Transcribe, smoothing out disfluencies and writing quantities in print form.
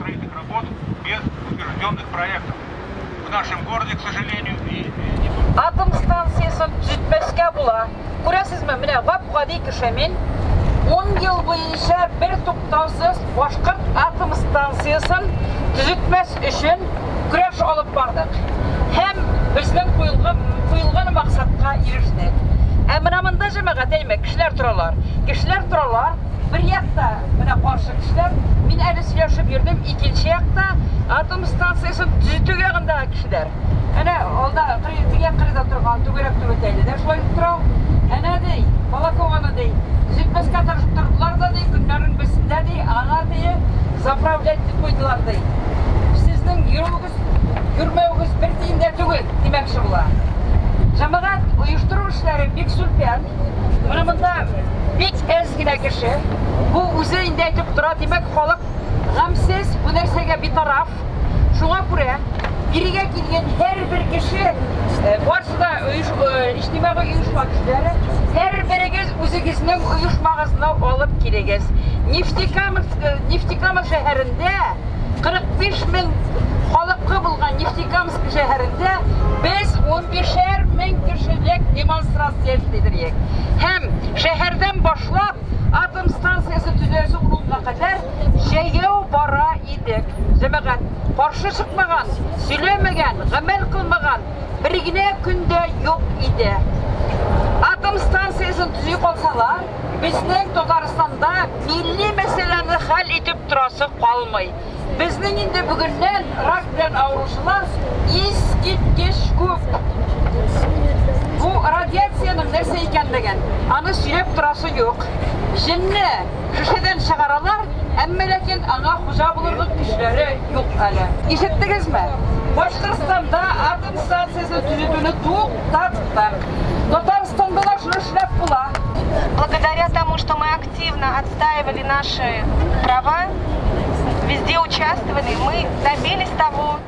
строительных работ без утвержденных проектов. В нашем городе, к сожалению, и не только. Атом станциясын төзетмәскә була. Күрәсезме, менә гап-гади кеше мин. 10 ел буенча бер туктаусыз башкорт атом станциясын төзетмәс өчен көрәш алып бардык. Һәм безнең куелган максатка ирештек. Ә менә монда җәмәгать әйме, кешеләр торалар. Кешеләр торалар. Бер якта менә каршы кешеләр, мин әле сөйләшеп йөрдем, икенче якта атом станциясын төзетү ягындагы кешеләр. Әнә алда теге кырыйда торган түгәрәк түбәтәйле дә шулай тора. Әнә ди, Балакованы ди, төзетмәскә тырышып тордылар да ди, көннәрнең берсендә ди, аңа ди, заправлять итеп куйдылар ди. Сезнең йөрүегез, йөрмәвегез бер тиен дә түгел, димәкче була. Җәмәгать оештыру эшләре бик сүлпән. Менә монда бик әз генә кеше. Бу үзе инде әйтеп тора, димәк, халык гамьсез, бу нәрсәгә битараф. Шуңа күрә бирегә килгән һәрбер кеше, барысы да иҗтимагый оешма кешеләре, һәрберегез үзегезнең оешмагызны алып килегез. Нефтекама шәһәрендә 45 мең халыкы булган Нефтекамск шәһәрендә без 15 мең кешелек демонстрация эшлидек. Һәм шәһәрдән башлап атом станциясе төзелеше урынына кадәр җәяү бара идек. Җәмәгать каршы чыкмаган, сөйләмәгән, гамәл кылмаган бер генә көндә юк иде. Атом станциясен төзи калсалар, безнең Татарстанда милли мәсьәләне хәл итеп торасы калмый. Безнең инде бүгеннән рак белән авыручылар искиткеч күп. Бу радиациянең нәрсә икәнлеген аны сөйләп торасы юк. Җенне шешәдән чыгаралар, әмма ләкин аңа хуҗа булырлык көчләре юк әле. Ишеттегезме? Башкортстанда атом станциясе төзетүне туктаттык. Татарстанда да шуны эшләп була. Благодаря тому, что мы активно отстаивали наши права, везде участвовали, мы добились того,